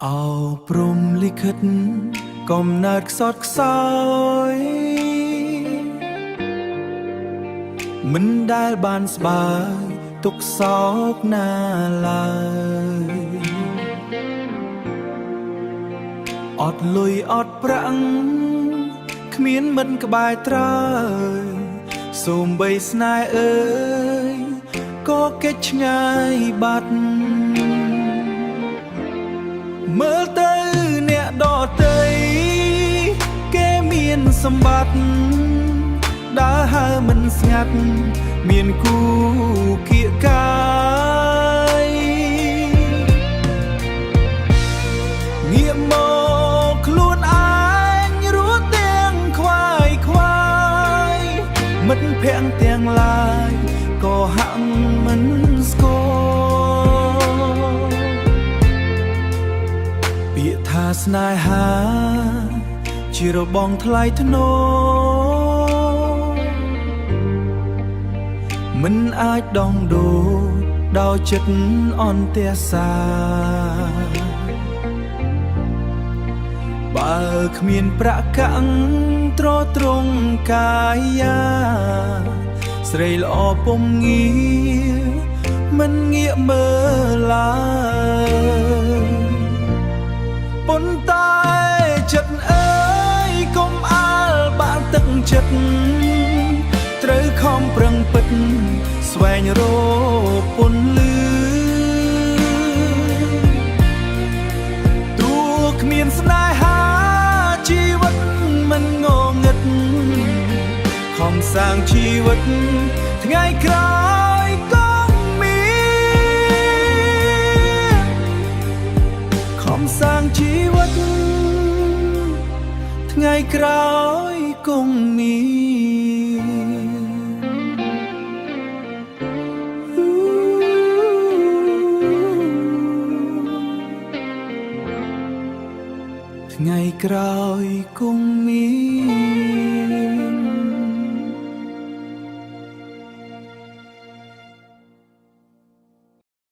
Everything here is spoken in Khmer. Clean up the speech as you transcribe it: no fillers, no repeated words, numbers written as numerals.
អោព្រំលិខិតកំណើតខ្សត់ខ្សោយមិនដែលបានស្បើយទុកសោកណាឡើយអត់លុយអត់ប្រាក់គ្មានមិត្តក្បែរត្រើយសូម្បីស្នេហ៍អើយក៏គេចឆ្ងាយបាត់ មើលទៅអ្នកដទៃគេមានសម្បត្តិដើរហើរមិនស្ងាត់មានគូគៀកកាយងាកមកខ្លួនឯងរស់ទាំងខ្វាយខ្វាយមិត្តភក្តិទាំងឡាយក៏ហាក់មិនស្គាល់ ពាក្យថាស្នេហា ជារបងថ្លៃថ្នូរមិនអាចដងដូរដោយចិត្តអន្ទះសាបើគ្មានប្រាក់កាំងទ្រទ្រង់កាយាស្រីល្អពុំងារមិនងាកមើលឡើយ ប៉ុន្តែចិត្តអើយកុំអាលបាក់ទឹកចិត្តត្រូវខំប្រឹងពិតស្វែងរកពន្លឺទោះគ្មានស្នេហាជីវិតមិនងងឹតខំសាងជីវិតថ្ងៃក្រោយក៏មាន ខំសាងជីវិតថ្ងៃក្រោយគង់មាន ថ្ងៃក្រោយគង់មាន